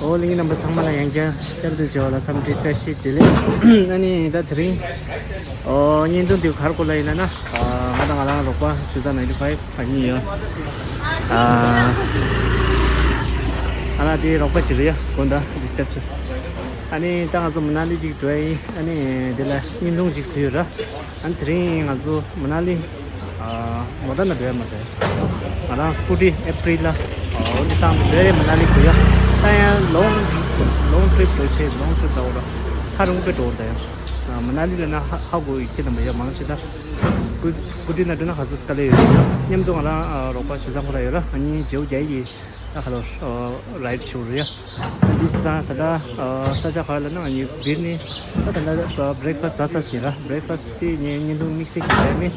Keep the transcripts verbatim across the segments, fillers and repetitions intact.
ཨོ་གླིང་རྣམ་པ་ཚང་མ་ལ་ཡང་བསྐྱར་བསྐྱར་དུ་མཇལ་བ་ལ་འཚམས་འདྲི་བཀྲ་ཤིས་བདེ་ལེགས། ཨ་ནི་ད་དེ་རིང་ཨོ་བརྙན་ཐུང་འདི་ག་རེ་སྐོར་ལ་ཡིན་ལབ་ན། ཨ་ང་དང་ང་རང་རོགས་པ་ཆུ་ཚང་ནའིན་ཊི་ཕའིབ་ང་གཉིས་ཡོད། ཨ་ང་རང་དེའི་རོགས་པ་ཞིག་རེད་ཡ། དགོངས་དག་ཌི་སི་ཊརབ་བྱས། ཨ་ནི་ད་ང་ཚོ་མ་ན་ལི་ཅིག་འགྲོ་ཡ་ཡིན། ཨ་ནི་འདི་ལ་བརྙན་ཐུང་ཅིག་བཟོས་ཡོད་ར། ཨ་ནི་དེ་རིང་ང་ཚོ་མ་ན་ལི་ཨ་མོ་ཊ་ནང་འགྲོ་ཡ་མ་རེད། ང་རང་སྐུ་ཊི་ཨེ་པི་རི་ལ་ཨ་འོ་འདི་བཏང་ནས་འགྲོ་ཡ་རེད། མ་ན་ལི་འགྲོ་ཡ། ད་ཡང་ལོང་ལོང་ཊི་རིབ་འགྲོ་ཆེད། ལོང་ཊི་རིབ་ལ་འོ་ར་ཐག་རིང་པོ་འགྲོ་འོ་ད་ཡང་། ཨ་མ་ན་ལི་ལ་ན་ཧ་ཧ་གོ་ཡི་ཁྱེད་རྣམ་པ་ཡ་མང་ཆེ་ད་སྐུ་སྐུ་ཊི་ནང་འགྲོ་ན་ག་ཚོད་དཀའ་ལས་ཡོད་རེད། མཉམ་དུ་ང་རང་ཨ་རོགས་པ་ཆུ་ཚང་ཁོ་ར་ཡོད་ར། ང་གཉིས་བརྗེ་པོ་རྒྱག་ཡི། ད་ཁ་ལོ་རའིཌ་ཞུ་རེད་ཡ། ད་འདི་བྱས་ཙང་ད་ལྟ་ས་ཆ་ག་ལ་ན་ང་གཉིས་བིར་ནི་ད་ད་ལྟ་བྷི་རེག་ཕ་སི་ཟ་ས་ཟིན་ར། བྷི་རེག་ཕ་སི་དེ་ངས་བརྙན་ཐུང་དམིགས་བསལ་གྱི་བྱས་མེད།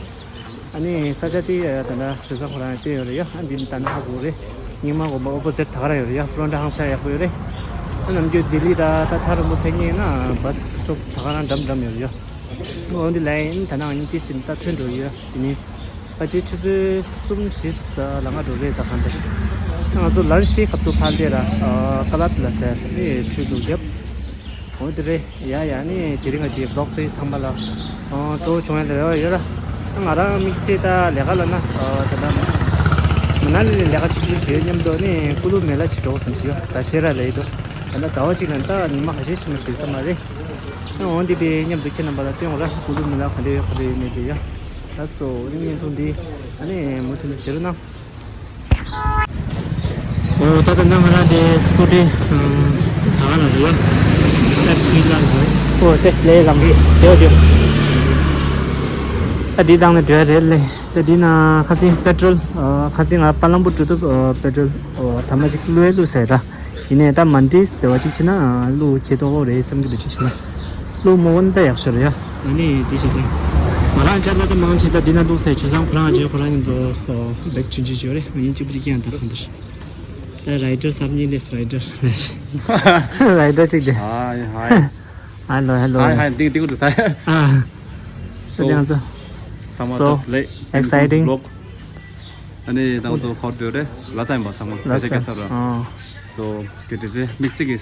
ཨ་ནི་ས་ཆ་དེ་ད་ལྟ་ཆུ་ཚང་ཁོ་རང་བལྟས་ཡོད་རེད་ཡ། ཨ་འདི་ནི་ད་ནི་ཧ་གོ་རེད། རྙིང་མ་དགོན་པ་ཨོ་པོ་ཛིཊ་ད་ག་ར་ཡོད་རེད་ཡ། པོ་རོ་ཊ་ཧང་སང་ཡག་པོ་ཡོད་རེད། ཨ་ནམ་རྒྱུན་ལྡི་ལི་ད་ད་ཐག་རིང་པོ་ཕེབས་མཁན་ཡིན་ན་བྷ་སི་སི་ཊོབ་ད་ག་རང་འགྲམ་འགྲམ་ཡོད་རེད་ཡ། འོ་འདི་ལ་ཡིན་ད་ནང་གཉིས་ཏི་ཞིམ་ད་ཐོན་འགྲོ་ཡོད། དེ་ནི་ཕལ་ཆེར་ཆུ་ཚོད་གསུམ་བཞི་ལ་ང་འགྲོ་རེད་ད་གང་ལྟར། ང་ཚོ་ལན་ཆི་དེ་སྐབས་དུ་ཕར་ལས་ར་ཀ་ལབ་ལ་ཟེར་ནི་ཁྲུས་འགྲོ་རྒྱབ། འོ་དེ་རེད་ཡ། ཡ་ནི་དེ་རིང་ང་ཅིག་བི་ལོག་དེ་ཚང་མ་ལ་སྤྲོ་བོ་བྱུང་ཡ་ལ་རེ་བ་ཡོད་ར། ང་རང་དམིགས་བསལ་ད་ལས་ཀ་ལ་ན་ད་ལྟ་མ་ན་ལི་ལས་ཀ་ཆུང་ཆུང་བྱེད་མཉམ་དུ་ནི་ཀུ་ལུ་མེ་ལ་ཅིག་འགྲོ་བསམ་ཞིག་ཡོད། ད་ཤེས་ར་ལས་འདུག་ད་ལྟ་ཟླ་བ་གཅིག་ལ་ད་ཉི་མ་ཁ་ཤས་ཤིག་མ་ཞིག་ས་མ་རེད། ཨ་འོ་འདི་པའི་མཉམ་དུ་ཁྱེད་རྣམ་པ་ལ་སྟོན་ར། ཀུ་ལུ་མི་ལ་ག་འདྲ་ཡོད་ག་འདྲ་ཡོད་མེད་དེ་ཡ། ལགས་སོ། ཨ་ནི་བརྙན་ཐུང་འདི་ཨ་ནི་མུ་མཐུད་ནས་གཟིགས་རོགས་གནང་། ཨོ་ད་ལྟ་ང་རང་དེ་སྐུ་ཊི་ད་ག་ལ་རེད་ཡ། ཨེ་པི་ལ་རེད། ཨོ་ཏེ་ལས་ལམ་རེད་དེ་དེ། ཨ་འདི་བཏང་ནས་འགྲོ་ཡ་རེད་ལེ། ད་འདི་ན་ཁ་སང་པེ་ཊྲོལ་ཨ་ཁ་སང་ང་པ་ལམ་པུར་འགྲོ་དུས་ཨ་པེ་ཊྲོལ་ཨོ་ཐ་མ་ཅིག་བླུགས་ཡ་བླུགས་ཟེར་ད། ཡིན་ནའི་ད་མ་འདྲིས་དེ་བ་གཅིག་བྱས་ན་ཨ་བླུགས་ཁྱེད་ཏོག་ཨོ་རེད་བསམ་གྱི་འདུག་གཅིག་བྱས་ན་བླུགས་མོ་འོན་ད་ཡག་ཤོས་རེད་ཡ། ཨ་ནི་དེ་བྱས་ཙང་ང་རང་ཅག་ལ་ད་མང་ཆེ་ད་འདི་ན་བླུགས་ཟེར། ཆུ་ཚང་ཁོ་རང་ཅིག་ཁོ་རང་གི་འདུག་ཨོ་བེག་ཆུང་ཆུང་ཅིག་ཡོད་རེད། ང་གཉིས་གཅིག་པུ་ཅིག་སྐྱེ་ཡང་ད་གང་འདུག་ད་རའི་ཌར་སབ་ཉིན་ལེས་རའི་ཌར་རའི་ཌར་གཅིག་དེ། ཧའི་ཧའི། ཧེ་ལོ་ཧེ་ལོ། ཧའི་ཧའི། ཏིག་ཏིག་ཏུ་ས། ཨ། So, ང་ཚོ། Summer so just late. Exciting. Vlog. ཨ་ནི་ད་ང་ཚོ་ཁོར་འདོད་རེད། ལ་ས་ཡིན་པ་ཚང་མ་ལ་ས་ཀ་ས་ར། ཨ། So, good to see. དམིགས་བསལ་གྱི་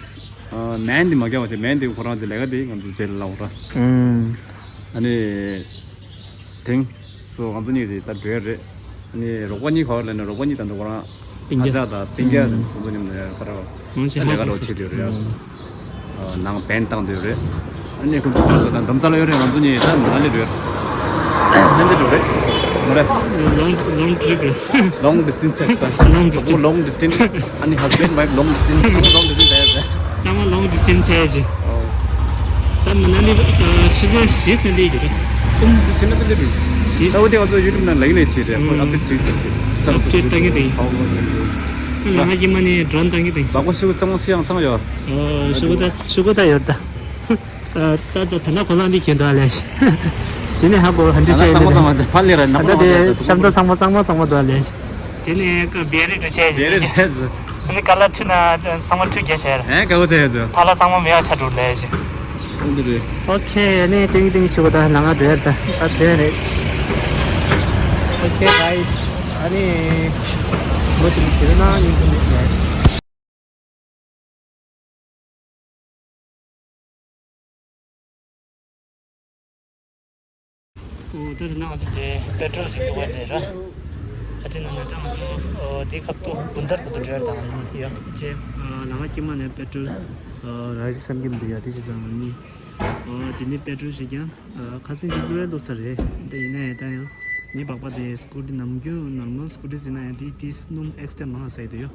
ཨ་མན་འདི་མ་རྒྱག་པ་བྱས། མན་འདི་ཁོ་རང་ཚོའི་ལས་ཀ་འདི་ང་ཚོ་རྗེས་ལ་ལབ་ར། ཨུམ། ཨ་ནི། དེང་། So, ང་ཚོ་གཉིས་རེད་ད་འགྲོ་ཡ་རེད། ཨ་ནི་རོགས་པ་གཉིས་ག་པར་ལབ་ན་རོགས་པ་གཉིས་ད་ལྟ་ཁོ་རང་ཕ་ཇ་དང་སྤུན་ཀྱག་ཁོང་ཚོ་མཉམ་དུ་ཡ་ག་རེ་བ། ད་ལས་ཀ་རོགས་བྱེད་དུ་ཡོད་རེད་ཡ། ནང་བན་བཏང་དུ་ཡོད་རེད། ཨ་ནི་ཁོང་ཚོ་ད་འདམ་ས་ལ་ཡོད་རེད། ང་ཚོ་གཉིས་ད་ནང་ལ་འགྲོ་ཡ་རེད། ཧན་དེ་འགྲོ་རེད། མོ་རེད། Long, long trip རེད། Long distance ཆགས་ད། Long distance. Long distance. ཨ་ནི་husband wife long distance. ཚང་མ་long distance ཆགས་ཡ་རེད། ཚང་མ་long distance ཆགས་ཡ་ཅིག་ད་མ་ན་ལི་ཆུ་ཚོད་བཞི་ཙམ་སླེབས་ཀྱི་རེད། གསུམ་ཕྱིན་ན་ད་སླེབས་རེད། ད་འོ་དེ་ང་ཚོ་ཡུ་ཊུབ་ནང་ལེགས་ལེགས་བྱས་རེད། ཁོ་ཨབ་ཌེཊ་བྱེད་ཚར་རེད། ཨབ་ཌེཊ་བཏང་གི་འདུག་ཨོ་ལ་ང་སྐྱེས་མ་ནས་ཌོ་རོན་བཏང་གི་འདུག་ལག་པ་ཤུ་གུ་གཙང་མ་ཤི་ཡང་གཙང་ཡོད། ཨོ་ཤུ་གུ་ད་ཤུ་གུ་ད་ཡོད་ད། ད་ད་ད་ན་གོ་ལང་འདི་གྱོན་འདུག་ཨ་ལས། ཇི་ནས་ཧ་གོ་ཧ་འདྲི་བྱས་ཡིན་ད། ཕ་ལེ་ར་ན་ད་ལྟ་དེ་ཤམ་ཐབས་ཚང་མ་གཙང་མ་གཙང་མ་འདུག་ཨ་ལས། དེ་ནས་བེ་རི་འགྲོ་ཆས་བེ་རི་ཆས་སུ། ཨ་ནི་ཀ་ལ་ཐུ་ན་ཚང་མ་ཐུ་རྒྱ་བྱས་ར། ཨེ་ཀ་བོ་ཆས་ཡོད་ཚོ། ཕ་ལ་ཚང་མ་མེ་བ་ཆ་འགྲོ་ལས་ཞེ། ཨོ་འདི་རེད། ཨོ་ཁེ་ཨ་ནི་ཏིང་ཏིང་ཆུ་གོ་ད་ལ་ང་འགྲོ་ཡར་ད་ད་ཐོན་རེད། ཨོ་ཁེ་གྷའི་སི། ཨ་ནི་མོ་དེ་ནི་ཟེར་ན་ཉིན་ཐུང་མེད་ལས་ཞེ། ཨོ་ད་དེ་ན་ང་ཚོ་དེ་པེ་ཊྲོལ་ཞིག་འདུག་པ་དེ་ར། ཨ་དེ་ན་ན་ད་ང་ཚོ་ཨོ་དེ་ཁབ་ཏུ་བུན་དར་བུ་དུ་འབྲེལ་དང་ཡོད་ཅེ། ལ་ང་སྐྱེས་མ་ནས་པེ་ཊྲོལ་ར་རི་བསམ་གྱི་མི་འདུག་ཡ། དེ་ཞིག་ཙང་ནི་ཨོ་དེ་ནི་པེ་ཊྲོལ་ཞིག་ཀྱང་ཁ་སང་ཅིག་བླུགས་ཡ་བླུགས་ས་རེད། དེ་ཡིན་ན་ཡང་ད་ཡང་ངའི་པགས་པ་དེ་སྐུ་དྲི་ནམ་རྒྱུན་ནོར་མལ་སྐུ་དྲི་ཟིན་ན་ཡང་དེ་དེ་སྣུམ་ཨེག་སི་ཊྲ་མང་ང་ཟ་ཡི་འདུག་ཡོ།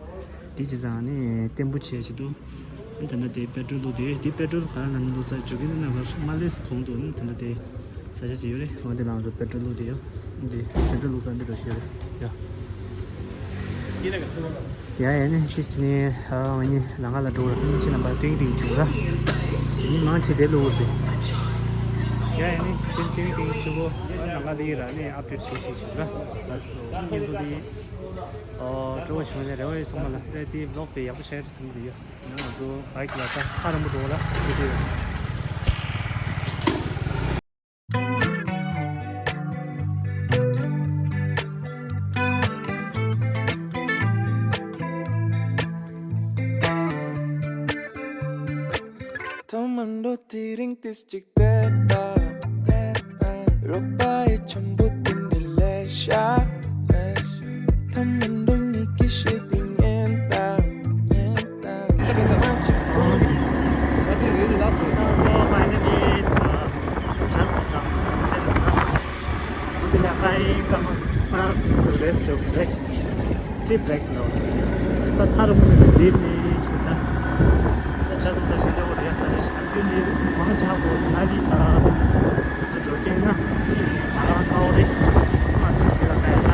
དེ་ཅི་ཙང་ནི་བརྟན་པོ་བྱས་བྱེད་དུ། དེ་འདྲ་དེ་པེ་ཊྲོལ་བླུགས་དེ་དེ་པེ་ཊྲོལ་ག་རེ་ལ་ནི་བླུགས་ས་བྱུག་གིན་ན་བར་མ་ལེས་གོང་དུ་ནི་དེ་འདྲ་དེ་ས་ཆ་ཅིག་ཡོད་རེད། འོ་དེ་ལ་ང་ཚོ་པེ་ཊྲོལ་བླུགས་དེ་ཡོད། འདི་པེ་ཊྲོལ་བླུགས་ས་འདི་འགྲོ་ཤེས་རེད་ཡ། ཡ་ཡ་ནི་ཅི་ཅི་ནི་ཨ་ང་གཉིས་ལ་ང་ལ་འགྲོ་བ་ཅི་རྣམ་པ་ཏིང་ཏིང་བྱུག་ར། དེ་ནི་མང་ཆེ་དེ་བླུགས་དེ། ཡ་ཡ་ནི་ཅི་ཏིང་ཏིང་བྱུག་གོ། ཨ་ལ་ང་ལ་ཡི་ར་ནི་ཨབ་ཌེཊ་བྱེད་བྱེད་བྱུག་ར། ལགས་སོ། ཉིན་ཐོ་དེ་ཨོ་སྤྲོ་བོ་བྱུང་ནས་རེ་བ་ཡོད་ཚང་མ་ལ་རེད། དེ་བི་ལོག་དེ་ཡག་པོ་བྱས་རེད་བསམ་གྱི་ཡོད། ང་ཚོ་བྷའིཀ་ལ་ད་ཁ་རིང་པོ་འགྲོ་ལ་འགྲོ་གི་ཡོད། འགྲོ་དེ་རིང་ཏིས་ཅིག་བལྟས་དང་། རོགས་པ་ཡི་འཆམ་པོ་དེ་འདི་ལས་ཤ། ཐ་མ་འགྲོ་གཉིས་ཀྱི་ཤེས་དེ་ཉན་དང་། ཉན་དང་། So finally, uh, ཇ་དང་ཟ་དེ་རེད་ད། འོ་དེ་ལ་ཀའི་ཀ་མ་ཨ་རེ་སི་ཊི་བྷེ་རེག་ཊི་བྷེ་རེག་ལོ། ས་ཐར་མུ་ནི་ལིབ་ནི་ཞིག་ད། ད་ཇ་དང་ཟ་ཞིག་ལེ་འོ་རེ་ཡ་ས་ཆ་ཞིག་ད་དེ་ནི་མང་ཆེ་བ་ན་ལི་ཨ་དེ་ཚོ་འགྲོ་མཁན་ན་ད་རང་ཀའོ་རེ་ང་ཚོ་དེ་ལ་ཀའི་ན།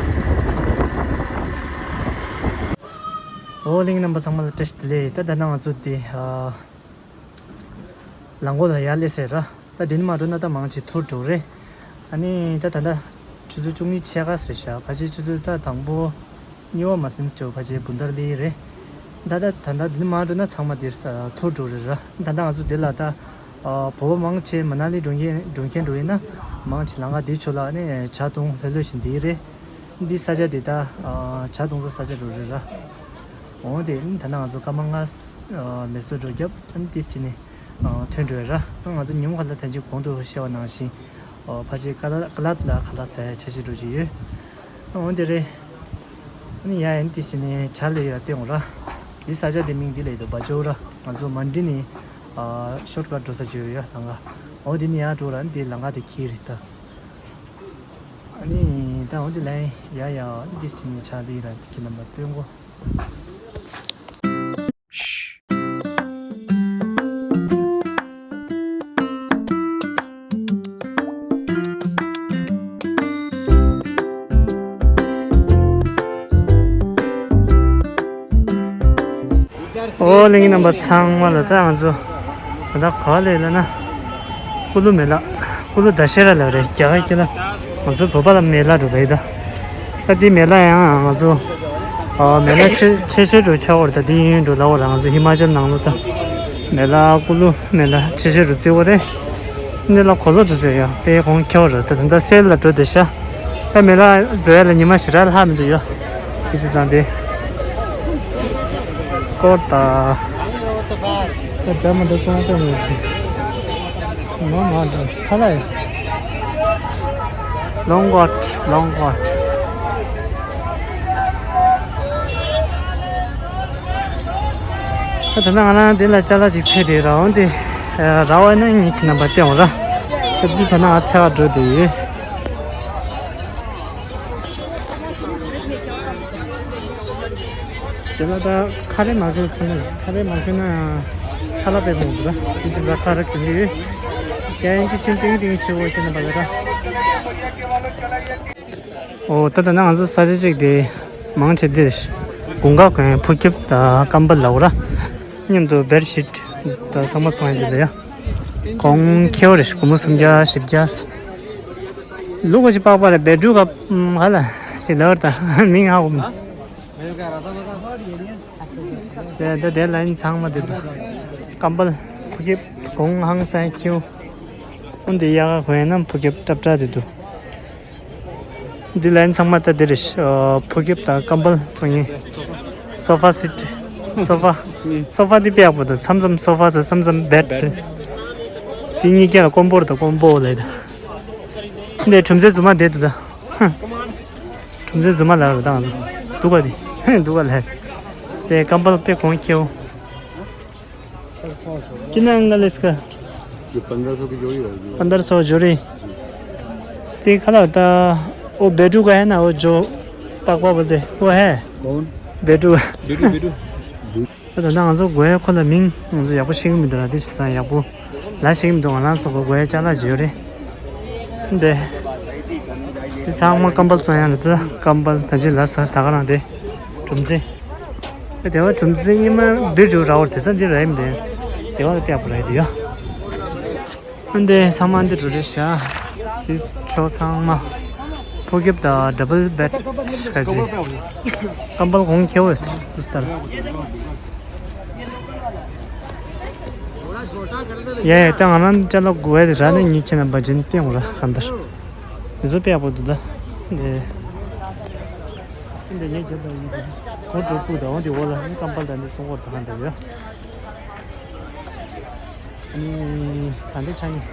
འོ་གླིང་རྣམ་པ་ཚང་མ་ལ་བཀྲ་ཤིས་བདེ་ལེགས། ད་ད་ནང་ང་ཚོ་དེ་ཨ། ལམ་འགོ་ལ་ཡར་སླེབས་ཟེར་ར། ད་དེ་ནས་མ་འགྲོ་ན་ད་མང་ཆེ་ཐུར་འགྲོ་རེད། ཨ་ནི་ད་ད་ད་ཆུ་ཚོད་བཅུ་གཉིས་ཕྱེད་ཀ་ཟེར་ཤག་ཕལ་ཆེར་ཆུ་ཚོད་ད་དང་པོ་གཉིས་པ་མ་ཟིན་ཙམ་ཕལ་ཆེར་བུན་ཏར་ལི་རེད། ད་ད་ད་ད་དེ་ནས་མ་འགྲོ་ན་ཚང་མ་དེར་ཐུར་འགྲོ་རེད་ར། ད་ད་ང་ཚོ་དེ་ལ་ད་བོད་པ་མང་ཆེ་མ་ན་ལི་འགྲོ་མཁན་འགྲོ་མཁན་འགྲོ་ཡིན་ན་མང་ཆེ་ལམ་ཁ་དེའི་ཕྱོགས་ལ་ཨ་ནི་ཇ་འཐུང་ལྷོད་ལྷོད་བཞིན་དེ་རེད། འདི་ས་ཆ་འདི་ད་ཨ་ཇ་འཐུང་ས་ས་ཆ་རུ་རེད་ར། འོང་དེ་ད་ནང་ང་ཚོ་སྐར་མ་ལྔ་ཨ་མེ་སོར་འགྲོ་རྒྱབ་ཨ་ནི་ཏིས་ཅི་ནི་ཨ་ཐོན་འགྲོ་ར། ང་ཚོ་ཉིན་མོ་ཁ་ལ་ཐན་ཅི་གོང་དུ་བཤད་པ་ནང་བཞིན་ཨ་ཕལ་ཆེར་ཀ་ལ་ཀ་ལ་ལ་ཁ་ལག་ཟ་ཡ་ཆ་ཤས་འགྲོ་གི་ཡོད། འོང་དེ་རེད། ཨ་ནི་ཡ་ཨ་ནི་ཏིས་ཅི་ནི་ཇ་ལས་ཡ་བལྟས་འོང་ར། འདི་ས་ཆ་འདི་མིང་འདི་ལས་དུ་བ་ཅོ་ར། ང་ཚོ་མན་ཌི་ནི་ཨ་ཤོར་ཀཊ་འགྲོ་ས་ཅིག་ཡོད་ཡ་ལམ་ཁ། འོ་དེ་ནི་ཡ་འགྲོ་ར། འདི་ལམ་ཁ་དེ་ཁྱེར་རེད་ད། ཨ་ནི་ད་འོ་དེ་ལན་ཡ་ཡ་ཏིས་ཅི་ནི་ཆ་ལི་ར་ཁྱི་རྣམ་པ་སྟོན་གོ། ཨོ་གླིང་རྣམ་པ་ཚང་མ་ལ་ད་ང་ཚོ་ད་ལྟ་ག་ལ་ཡོད་ལབ་ན། ཀུ་ལུ་མེ་ལ། ཀུ་ལུ་ད་ཤེ་ར་ལབ་རེད་རྒྱ་གར་སྐད་ལ། ང་ཚོ་བོད་པ་ལ་མེ་ལ་འགྲོ་གི་ཡོད་ད། ད་འདི་མེ་ལ་ཡང་ང་ཚོ་ཨ་མེ་ལ་ཆེ་ཆེ་ཤོས་འགྲོ་ཆགས་པ་རེད། ད་འདི་ཡིན་འགྲོ་ལབ་པ་རེད། ང་ཚོ་ཧི་མ་ཅལ་ནང་ལོ་ད་མེ་ལ་ཀུ་ལུ་མེ་ལ་ཆེ་ཤོས་འགྲོ་བརྩི་བ་རེད། འདི་ལ་གོ་ལོ་འགྲོ་ཟེར་ཡ་དཔེ་གོང་ཁེ་བ་རེད། ད་ད་ལྟ་སེལ་ལ་འགྲོ་བསྡད་ཤག་ད་མེ་ལ་འཛོལ་ཡ་ལ་ཉི་མ་ཞེ་དྲག་ལྷག་མི་འདུག་ཡ། དེ་བྱས་ཙང་དེ། སྐོར་དང་། ད་འདྲ་མི་འདྲ་ཚོང་དཔོན་མོ་ཞིག་མ་མ་འདྲ་ཐ་ལ་ཡ། Long walk, long walk. ད་ད་ང་རང་འདི་ལ་ཅ་ལག་ཅིག་འཚོལ་དེ་ར་འོང་དེ། ར་བ་ན་ངེད་ཀྱི་རྣམ་པ་བསྟན་འོང་ར། ད་འདི་ད་ང་འཚོལ་བ་འགྲོ་དེ་ཡོད། དེ་ལ་ད་ཁ་རས་མ་གྱོན་ཁ་ནས་ཁ་རས་མ་གྱོན་ན་ཁ་ལག་པས་མོ་འདུག་ར། དེ་བཞིན་ད་ཁ་རས་གྱོན་གྱི་ཡོད། ཡ་ཡིན་དེ་ཕྱིན་ཏིང་ཏིང་ཆེ་བོ་ཁྱེད་རྣམ་པ་ལ་ར། ཨོ་ད་ད་ན་ང་ཚོ་ས་ཆ་གཅིག་དེ་མང་ཆེ་དེ་དགུན་ཁ་གོན་ཕུ་ཁེབས་དང་ཀམ་བལ་ལ་འོ་ར། མཉམ་དུ་བེཌ་ཤིཊ་དང་ཚང་མ་ཚོང་ཡིན་དེ་ལ་ཡ། གོང་ཁེ་བོ་རེ་སྒོར་མོ་སུམ་བརྒྱ་བཞི་བརྒྱ། ལུག་ག་ཅི་པགས་པ་རེ་བེ་ཌུ་ག་ཧ་ལ་ཞེ་ལ་བར་ད་མིང་ཧ་གོ་མི་འདུག་དེ་དེ་དེ་ལ་ཡིན་ཚང་མ་དེ་དང་། ཀམ་བལ་ཕུ་ཁེབས་གོང་ཧང་སང་ཁེའུ། འོན་ཏེ་ཡག་ག་གོན་ན་ཕུ་ཁེབས་ཏྲབ་ཏྲ་དེ་འདུག་འདི་ལ་ཡིན་ཚང་མ་ད་དེ་རེད། ཕུ་ཁེབས་དང་ཀམ་བལ་ཚོང་ཡིན། སོ་ཕ་སིཊ། སོ་ཕ། སོ་ཕ་འདི་དཔེ་ཡག་པོ་འདུག་མཚམས་མཚམས་སོ་ཕ་ཟེར་མཚམས་མཚམས་བེཌ་ཟེར། འདི་གཉིས་ཀ་ལ་ཀོམ་བོ་རེད་ད་ཀོམ་བོ་ལབ་ད། འདི་གྲུམ་ཟེ་རྫུན་མ་བསྡད་འདུག་ད། ཧ། གྲུམ་ཟེ་རྫུན་མ་ལབ་རེད་ད་ང་ཚོ། འདུག་ག་དེ། ཧ་འདུག་ག་ལབ། དེ་ཀམ་བལ་དཔེ་གོང་ཁེའུ། कितना अंकल इसका? ये पन्द्रह सौ की जोड़ी है जी। पन्द्रह सौ जोड़ी। ठीक है ना, तो वो बेटू का है ना, वो जो पकवा बोलते हैं, वो है? कौन? बेटू। बेटू, बेटू। ད་ང་ཚོ་གོ་ཡ་ཁོ་ལ་མིང་ང་ཚོ་ཡག་པོ་ཤེས་ཀྱི་མི་འདུག་ལ། དེ་བྱས་ཙང་ཡག་པོ་ལ་ཤེས་ཀྱི་མི་འདུག་ང་རང་ཚོ་གོ་གོ་ཡ་ཅ་ལག་ཅིག་ཡོད་རེད། འདི་འདི་ཚང་མ་ཀམ་བལ་ཚོང་ཡ་རེད། ད་ཀམ་བལ་ད་ཅི་ལ་ས་ད་ག་རང་དེ་གྲུམ་ཟེ། དེ་བ་གྲུམ་ཟེ་ཉི་མ་འབིར་ཇུ་ར་བར་དེ་ས་འདི་ར་ཡིན་པས། དེ་བ་ལ་པེ་ཡག་པོ་ར་ཡི་དུ་ཡ། ཨ་འདི་ཚང་མ་འདི་འགྲོ་རེད་ཤག་འདི་ཕྱོགས་ཚང་མ་ཕོ་ཁེབས་དང་ཌ་བལ་བེཌ་ག་ཅི། ཀམ་བལ་གོང་ཁེ་བོ་དུ་སྟར། ཡ་ཡ་ད་ང་རང་ཅ་ལག་དགོས་ཡ་དེ་ར་ནི་ངས་ཁྱེད་རྣམ་པ་ཅན་བསྟན་འོང་ར་གང་ལྟར། འདི་ཚོ་དཔེ་ཡག་པོ་འདུག་ད། འདི་འདི་ངས་ཁྱེད་པ་ཡིན་པས་གོང་གྲོགས་པོ་དང་འོང་དེ་འོག་ལ་ནི་ཀམ་བལ་དང་འདི་ཚོང་སྐོར་དང་གང་ལྟར་ཡ། ད་ལྟའི་ཆ་ནས་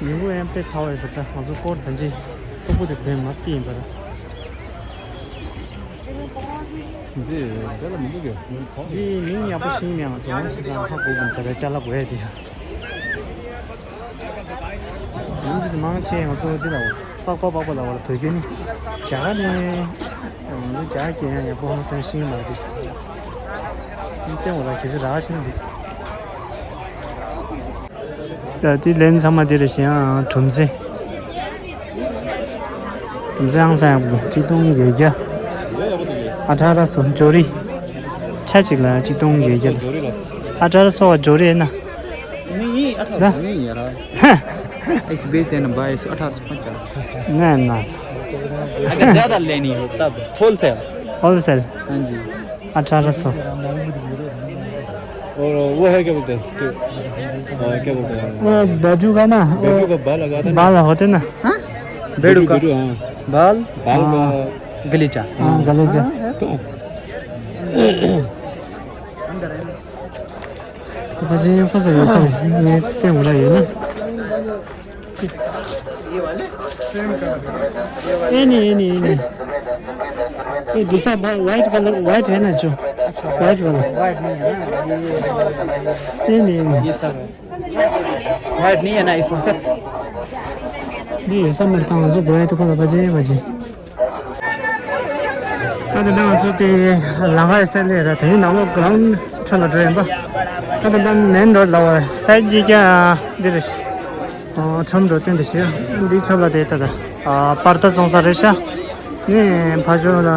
ཉིན་གུང་ཡང་དཔེ་ཚ་བ་ཡོད་ས་འདྲ། ང་ཚོ་སྐོར་ད་ཅི་མཐུག་པོ་དེ་གོན་མ་ཕྱིན་པར། འདི་འདི་ལ་མི་འདུག་གི། འདི་མིང་ཡག་པོ་ཤེས་ཀྱི་མེད། ང་ཚོ་འོང་ཆེ་ཙང་ཧ་གོ་གི་མི་འདུག་ད་ལྟ་ཅ་ལག་དགོས་ཡ་དེ་ཡ། ཡིན་གྱི་མང་ཆེ་ང་ཚོ་འདི་ལ་པགས་པ་པགས་པ་ལ་བར་བོད་སྐད་ནི་རྒྱ་གར་ནས་ང་ཚོ་རྒྱ་གར་སྐད་ཡང་ཡག་པོ་ཧང་སང་ཤེས་ཀྱི་མ་རེད། འདི་སྟེང་འོག་ལ་གལ་སྲིད་རག་ཤེས་ན་འདི། ད་དེ་ལན་ཚང་མ་དེ་རེད་ཤག་ཡང་གྲུམ་ཟེ། གྲུམ་ཟེ་ཨང་སང་ཡག་པོ་འདུག་གཅིག་སྟོང་བརྒྱད་བརྒྱ། ཨ་ཐ་ར་སོ་ཇོ་རི། ཆ་གཅིག་ལ་གཅིག་སྟོང་བརྒྱད་བརྒྱ་ལ། ཨ་ཐ་ར་སོ་བ་ཇོ་རི་ཡིན་ན། नहीं, अठारह सौ नहीं है यार। इस बेचते हैं ना बाईस सौ, अठारह सौ पचास। नहीं ना। अगर ज्यादा लेनी हो तब होलसेल। होलसेल। हाँ जी। अठारह सौ। और वो है, क्या बोलते हैं, क्या बोलते हैं? वो बैजू का ना, बैजू का बाल लगाता है ना? बाल होते ना? हाँ? बेड़ू का। बेड़ू, हाँ। बाल? बाल का। गलीचा। हाँ, गलीचा। अंदर है ना। ये नहीं, ये नहीं, ये नहीं। ये दूसरा बा-, व्हाइट कलर, व्हाइट है ना जो? अच्छा, व्हाइट वाला। व्हाइट नहीं है ना, ये, ये, ये, ये, ये नहीं, ये नहीं। ये सब है। व्हाइट नहीं है ना इस वक्त? नहीं, ऐसा मिलता है, जो बोए तो कौन बजे, बजे। ད་ད་ལྟ་ང་ཚོ་དེ་ལམ་ཁ་ཡི་སར་སླེབས་ར། དེ་ནས་ནང་ལོགས་གྲོང་ཁྲོད་ལ་འགྲོ་ཡིན་པ། ད་ད་ལྟ་མེན་རོ་ཌི་ལ་བར་སའི་ཌི་ཀྱང་འདི་རེད། ཨོ་ཁྲོམ་འགྲོ་སྟོན་དུ་ཞུ། འདི་ཕྱོགས་ལ་དེ་ད་ད་ཨ་པར་ཏ་བཙོང་ས་རེད་ཤག་ནས་ཕ་ཇོ་ལ་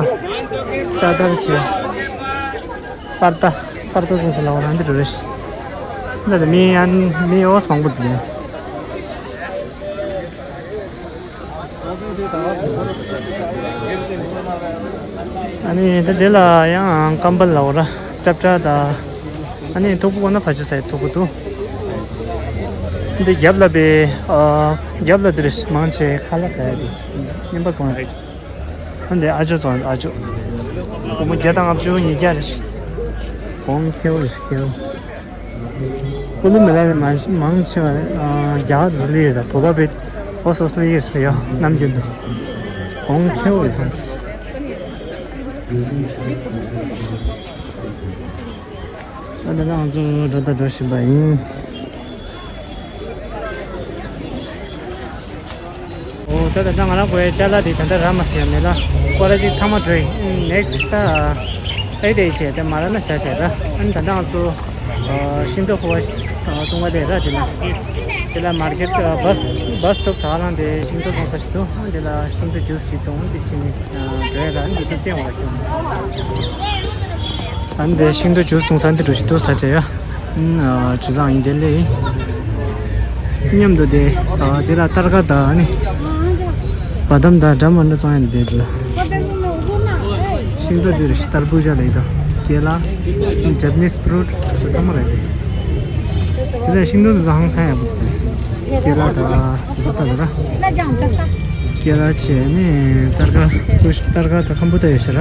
ཅ་དར་བྱས། པར་ཏ་པར་ཏ་བཙོང་ས་ལ་བར་འདི་འགྲོ་རེད། འདི་ལ་མི་ཡང་མི་ཨོ་སི་མང་པོ་འདུག་ཨ་ནི་ད་དེ་ལ་ཡང་ཀམ་བལ་ལ་འོ་ར་ཀྲབ་ཀྲ་དང་། ཨ་ནི་ཐུག་པོ་ཁོ་ན་ཕ་ཆུ་ཟ་ཡ་ཐུག་པོ་འདུག་འདི་རྒྱབ་ལ་པའི་ཨ་རྒྱབ་ལ་འདིར་མང་ཆེ་ཁ་ལག་ཟ་ཡ་དེ་རྙིང་པ་བཙོང་ཡ། ཨ་འདི་ཨ་ཅོ་བཙོང་ཡ། ཨ་ཅོ་སྒོར་མོ་བརྒྱ་དང་ལྔ་བཅུ་ཉིས་བརྒྱ་རེད། གོང་ཁེ་བོ་རེད་ཁེ་བོ། ཀུ་ལུ་མི་ལ་མང་མང་ཆེ་བ་རྒྱ་གར་རུ་ལི་རེད། ད་བོད་པ་བེད་ཨོ་སོ་སོ་ཡིར་ཡ་ནམ་རྒྱུན་དུ་གོང་ཁེ་བོ་རེད་ཧང་སི། ད་ད་ང་ཚོ་འགྲོ་ད་འགྲོ་བཞིན་པ་ཡིན། ཨོ་ད་ད་ལྟ་ང་རང་དགོས་ཡ་ཅ་ལག་དེ་ད་ལྟ་རག་མ་སོང་ཡ། མེད་ལ་སྐོར་ར་ཅིག་ཚང་མ་འགྲོ་ཡིན། ནེག་སི་ད་ཨེ་དེ་བྱས་ཏེ་མ་རག་ན་བཞག་བྱས་ད། ཨ་ནི་ད་ལྟ་ང་ཚོ་ཤིང་ཏོག་ཕོ་བ་བཏུང་བ་དེ་ར་དེ་ལ་དེ་ལ་མར་ཀེ་ཊི་བྷ་སི་བྷ་སི་སི་ཊོབ་དག་ལང་དེ་ཤིང་ཏོག་བཙོང་ས་ཞིག་འདུག་དེ་ལ་ཤིང་ཏོག་ཇུས་ཅིག་བཏུང་དེ་བྱས་ནས་འགྲོ་ཡ་ར་ཨ་ནི་དེ་ཚོ་སྟེང་འོག་ལ་ཁྱོད། ཨ་ནི་དེ་ཤིང་ཏོག་ཇུས་བཙོང་ས་འདི་འགྲོ་ཞིག་འདུག་ས་ཆ་ཡ། ཨ་ཇུས་བཟང་ཡིན་དེ་ལས། མཉམ་དུ་དེ་ཨ་དེ་ལ་སྟར་ཀ་དང་ཨ་ནི་བ་དམ་དང་འདྲ་མི་འདྲ་བཙོང་ཡ་འདི་དེ་ལ། ཤིང་ཏོག་འདི་རེད། ཤ་ཏར་བུ་ཇ་ལ་ཡི་དང་ཀེ་ལ། ཇེ་པ་ནིས་ཕུ་རུ་ཊི་དེ་ཚང་མ་རེད་དེ། དེ་ལ་ཤིང་ཏོག་འདི་ཚོ་ཧང་སང་ཡག་པོ་འདུག་ཀེ་ལ་དང་དེ་ཚོ་ད་ལ་ར། ཀེ་ལ་བྱས་ནས་སྟར་ཀ་ཀུ་ཤ་སྟར་ཀ་དང་ཁམ་བུ་ཏ་ཡོད་ཤག་ར།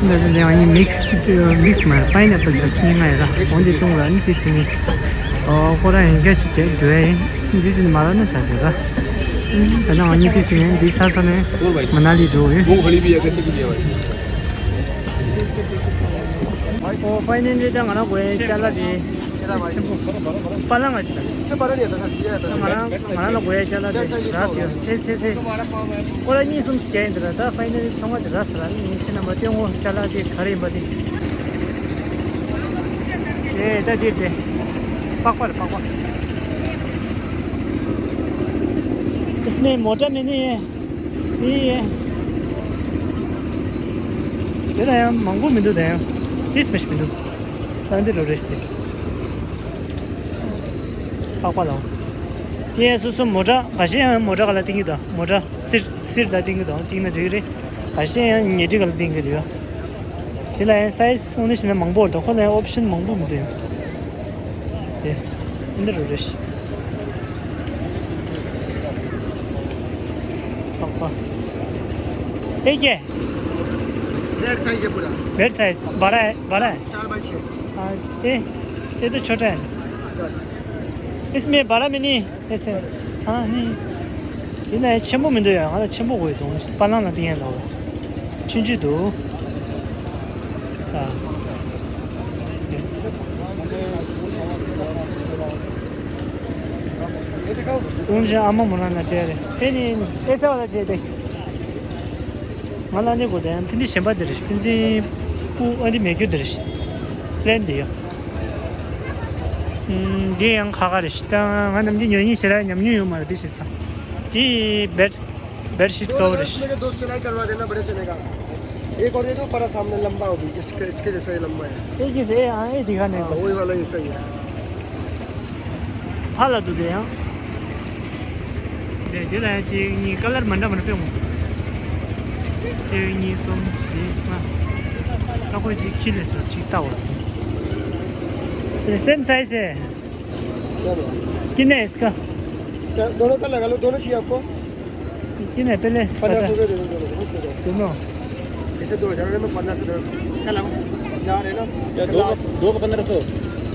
འདི་ནས་ཡང་ནི་མིག་སི་མིག་སི་མ་རེད། པའིན་ཨེ་པལ་ཇུས་གཉིས་ལྔ་ཡོད་ར། འོ་འདི་བཏུང་ར་ནི་དེ་བྱས་ནས་ཨོ་ཁོ་རང་ཡིན་གྱི་ཞིག་བྱས་འགྲོ་ཡ་ཡིན། འདི་བྱས་ནས་མ་རག་ན་བཞག་བྱས་ར། ད་ནང་ང་གཉིས་དེ་བྱས་ནས་འདི་ཚར་ཚར་ནས་མ་ན་ལི་འགྲོ་ཡིན། ཨོ་ཕའི་ནལ་ལི་ད་ང་རང་དགོས་ཡ་ཅ་ལག་དེ། པ་ལང་ང་ཅི་ད། ང་རང་ང་རང་ལ་དགོས་ཡ་ཅ་ལག་དེ་རག་ཚེ་ཚེ་ཚེ་ཚེ། ཁོ་ར་གཉིས་གསུམ་སྐྱེལ་ཡིན་འདི་ལ་ད་ཕའི་ནལ་ལི་ཚོང་ཁང་དེ་རག་ས་ལ་ནི་ཁྱེད་རྣམ་པ་སྟོན་ངོ་། ཅ་ལག་དེ་ག་རེ་ཡིན་པ་དེ། ཨེ་ད་དེ་དེ། པགས་པ་རེད་པགས་པ། इसमें मोटा नहीं है। ये है। དེ་ལ་ཡང་མང་པོ་མི་འདུག་དེ་ཡང་ཏིས་མི་ཞིག་མི་འདུག་ད་འདི་རུ་རེ་ཞིག་དེ། པགས་པ་ལ། ཡེ་སོ་སོ་མོ་ཊ་ག་ཤེད་ཡང་མོ་ཊ་ག་ལ་ཏིང་གི་དང་མོ་ཊ་སིར་སིར་ལ་ཏིང་གི་དང་ཏིང་ན་འགྲིག་རེད། ག་ཤེད་ཡང་ཉལ་ཁྲི་ག་ལ་ཏིང་གི་རེད། དེ་ལ་ཡང་སའི་ཛི་འོ་ན་ཞིག་ན་མང་པོ་འདུག་ཁོ་ལ་ཡང་ཨོབ་ཤན་མང་པོ་མི་འདུག་དེ་འདི་རུ་རེ་ཞིག་པགས་པ། ཨེ་ཀྱེ། रेड साइज है पूरा। Red size. बड़ा है, बड़ा है। चार बाय छः। ཨ། ཨེ། ཨེ་ཏོ་ཆོ་ཏྲ། ཨིས་མེ་བ་ར་མི་ནི་ཨེ་སེ། ཨ་ནི། དེ་ན་ཆེན་པོ་མི་འདུག་ཡ། ང་ལ་ཆེན་པོ་དགོས་དོ། པ་ལང་ལ་ཏིང་ཡ་ལོ། ཆུང་ཆུང་འདུག་ཨ། ཨུམ་ཞེ་ཨ་མ་མོ་ན་ན་ཏེ་རེ། ཨེ་ནི་ཨེ་སེ་བ་ལ་ཅེ་ཏེ། ང་ལ་ནི་གོ་དེ་ཕིན་དི་གཞན་པ་དེ་རེད། ཕིན་དི་སྤུ་ཨ་དི་མེ་ཁྱུ་དེ་རེད། པླེན་དེ་ཡ། ཨུམ། དེ་ཡང་ཁ་ཁ་རེད། ད་ང་ནམ་རྒྱུན་ཉོ་ཉིན་ཞེ་ར་ཉམས་མྱོང་ཡོད་མ་རེད། དེ་ཞེ་ས། དེ་བེད་བེད་ཤིད་ཀ་བར་རེད། मेरे दोस्त सिलाई करवा देना, बड़े चलेगा। एक और दे दो, परा सामने लंबा हो भी, इसके, इसके जैसा ही लंबा है। एक ही से, हाँ, ये दिखाने हाँ, को। वही वाला ही सही है। ཕར་ལ་འདུག་དེ་ཡང་། དེ་དེ་ལ་ཡང་གཅིག་གཉིས་ཀ་ལར་མ་འདྲ་མ་འདྲ་སྤྲད་འོང་། གཅིག་གཉིས་གསུམ་བཞི་ལྔ། ཀ་ཁོས་གཅིག་ཁྱི་ལས་སུ་གཅིག་ལྟ་བ། དེ་སེམ་སའི་སེ། क्या हुआ? कितने है इसका? सर, दोनों का लगा लो, दोनों चाहिए आपको? कितने है पहले? पंद्रह सौ रुपये दे दो दोनों को, कुछ नहीं दो। दोनों? इसे दो हज़ार में पंद्रह सौ दे दो। कल हम जा रहे हैं ना, या कल दो का, लास्ट। दो का पन्द्रह सौ?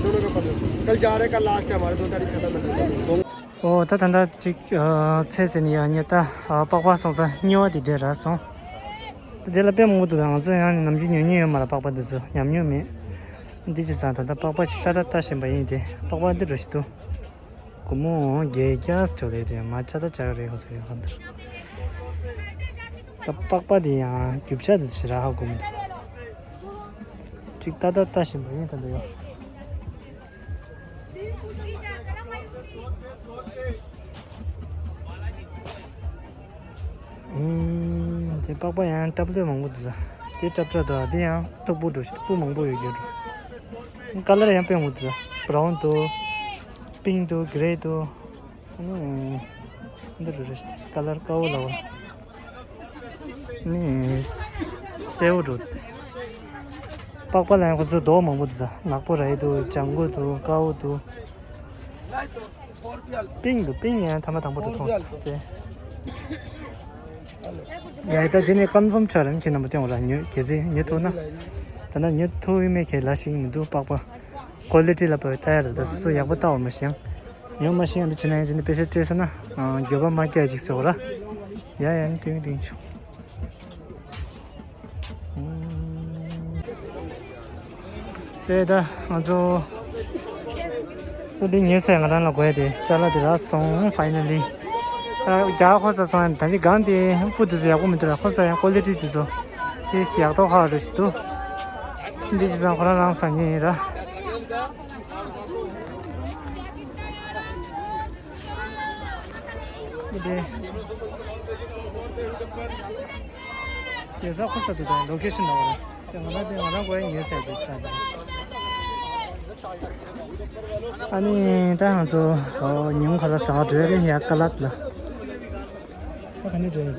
दोनों का पन्द्रह सौ। कल जा रहे हैं, कल लास्ट है हमारे, दो तारीख खत्म है कल से। ཨོ་ད་ད་ད་ཅིག་ཨ་ཚེ་ཚེ་ནི་ཡང་ཉེ་ད་ཨ་པགས་པ་སོང་ས་གཉིས་པ་དེ་དེ་ར་སོང་། དེ་ལ་དཔེ་མང་པོ་འདུག་ད་ང་ཚོ་ཡང་ནམ་རྒྱུན་ཉོ་མྱོང་ཡོད་མ་རེད། པགས་པ་འདི་ཚོ་ཉམས་མྱོང་མེད། འདི་ཅི་ཙང་ད་ལྟ་པགས་པ་ཅིག་ལྟ་ལྟ་ལྟ་བཞིན་པ་ཡིན་ཏེ། པགས་པ་འདི་འགྲོ་ཞིག་འདུག་སྒོར་མོ་བརྒྱད་བརྒྱ་ཙམ་ལས་དེ་མ་ཆ་ད་ཆ་རེད། ཁོ་ཚོ་ཡོད་ག་འདིར། ད་པགས་པ་དེ་ཡང་རྒྱུ་ཆ་དེ་ཞེ་དྲག་ཧ་གོ་མི་འདུག་ཅིག་ལྟ་ལྟ་ལྟ་བཞིན་པ་ཡིན་ད་ལྟ་ཡོད། ཨུམ། དེ་པགས་པ་ཡང་སྲབ་ལོས་མང་པོ་འདུག་ད། དེ་སྲབ་སྲབ་འདུག་དེ་ཡང་སྟུག་པོ་འདུག་སྟུག་པོ་མང་པོ་ཡོད་རྒྱུ་འདུག་ཀ་ལར་ཡང་དཔེ་མང་པོ་འདུག་ད། བྷ་རའུན་འདུག་པིང་ཀི་འདུག་གྷེ་རེ་འདུག་ཨ་ནི། འདི་རུ་རེད། ཀ་ལར་དཀར་པོ་ལ་བ། ནི། སེར་པོ་འདུག་པགས་པ་ལ་ཡང་ཁོ་ཚོ་མདོག་མང་པོ་འདུག་ད། ནག་པོ་རེད་འདུག་ལྗང་གུ་འདུག་དཀར་པོ་འདུག་པིང་ཀི་འདུག་པིང་ཀི་ཡང་ཐ་མ་དང་པོ་འདུག་མཐོང་སོང་དེ། ཡ་ད་ཅི་ནས་ཀོན་ཕོམ་ཆགས་རན་ཁྱེད་རྣམ་པ་སྟེང་བ་ལ་ཉོ་གལ་སྲིད་ཉོ་ཐུབ་ན། ད་ནི་ཉོ་ཐུབ་ཡོད་མེད་ཁྱེད་ལ་ཞིག་མི་འདུག་པགས་པ། ཀོ་ལི་ཊི་ལ་བབ་ལྟ་ཡ་རེད། ད་སོ་སོ་ཡག་པོ་ལྟ་བ་མ་ཤེས་ཡང་། ཉོ་མ་ཤེས་ཡང་འདི་བྱེད་ན་ཡང་ཅི་ནས་པེ་ཤ་སྤྲད་ས་ན། འགྱོད་པ་མ་སྐྱེ་ཅིག་ཟེར་བ་ར། ཡ་ཡ་ནི་ཏིང་ཏིང་ཆུ། དེ་ད་ང་ཚོ་ཨུ་དེ་ཉེ་སའི་ང་རང་ལ་དགོས་དེ་ཅ་ལག་དེ་རག་སོང་། ཕའི་ནལ་ལི། ད་རྒྱ་ཁོ་ས་སོང་ཡང་ད་ནི་གང་དེ་སྤུ་དེ་ཚོ་ཡག་པོ་མི་འདུག་ར། ཁོ་ས་ཡང་ཀོ་ལི་ཊི་དེ་ཚོ་དེ་ཡག་ཐོག་ཧ་རེ་ཞིག་འདུག་འདི་ཅི་ཙང་ཁོ་རང་རང་ས་ཉེ་ཡིན་ར། འདི་ཡོད་ས་ཁོ་ས་དུ་དང་ལོ་ཀེ་ཤན་ལ་བ་ར། ང་རང་དེ་ང་རང་གོ་ཡ་ཉེ་ས་དེ་ད། ཨ་ནི་ད་ང་ཚོ་ཉུང་ཁ་ལ་ཟ་བ་འགྲོ་ཡ་ཡ་ཀ་ལད་ལ། ད་ག་ནས་འགྲོ་ཡ་ད།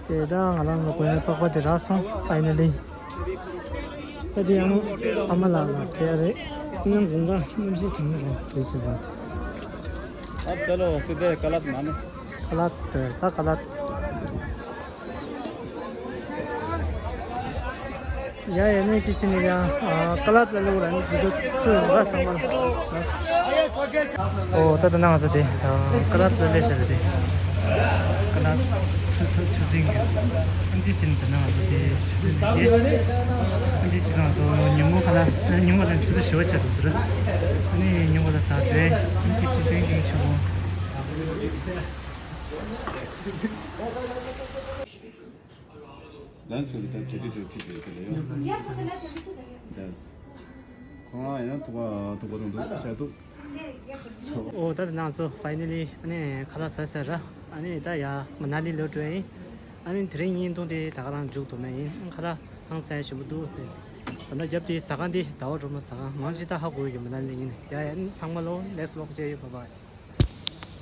དེ་ད་ང་རང་ལ་གོ་ཡ་པགས་པ་དེ་རག་སོང་། ཕའི་ནལ་ལི། ད་དེ་ཡང་ཨ་མ་ལགས་ལ་སྤྲད་ཡ་རེད། ཡང་དགུན་ཁ་གནམ་གཤིས་གྲང་མོ་རེད། དེ་ཤི་ཟིན། अब चलो सीधे कलत माने। ཀ་ལད་ད་ཀ་ལད། ཡ་ཡ་ནི་དེ་ཕྱིན་ནས་ཡང་ཀ་ལད་ལ་ལོག་ར་ནི་དེ་ཚོ་ཚོ་ཡོང་ག་ཚང་མ་ལ། ཨོ་ད་ད་ནང་ཚོ་དེ་ཀ་ལད་ལ་ལས་ཟེར་དེ་ཀ་ལད་ཆུ་ཚོད་ཆུ་ཚོད་ཡིན། འདི་ཕྱིན་ད་ནང་ཚོ་དེ་ཆུ་ཚོད་ཡིན། འདི་ཕྱིན་ནང་ཚོ་ཉིན་མོ་ཁ་ལ་ཉིན་མོ་ལ་ཆུ་ཚོད་བཞི་པ་ཆགས་འདུག་ཟེར། ཨ་ནི་ཉིན་མོ་ལ་ཟ་འདྲེ་འདི་ཕྱིན་ཏན་ཏན་ཆུ་མོ། ལན་སོ་ལི་ད་དེ་དེ་དེ་ཚིག་རེད་དེ་ལ་ཡོད། ད་ཁོང་ཡང་ཐུག་པ་ཐུག་པ་དང་འདུག་བཤད་འདུག་ཨོ་ད་ནང་ཚོ་ཕའི་ནལ་ལི་ཨ་ནི་ཁ་ལག་ཟ་ཟེར་ར། ཨ་ནི་ད་ཡ་མ་ན་ལི་ལོག་འགྲོ་ཡིན། ཨ་ནི་དེ་རིང་བརྙན་ཐུང་དེ་ད་ག་རང་མཇུག་ཐུབ་ནི་ཡིན། ཁ་ལག་ཧང་སང་ཞིམ་པོ་འདུག་ད་ལྟ་རྒྱབ་དེ་ཟ་ཁང་དེ་ཟླ་བ་སྒྲོལ་མ་ཟ་ཁང་མང་ཆེ་ད་ཧ་གོ་ཡོད་ཀྱི་མ་ན་ལི་ཡིན། ཡ་ཡ་ཨ་ནི་ཚང་མ་ལོ་next vlog་མཇལ་ཡོད། bye bye།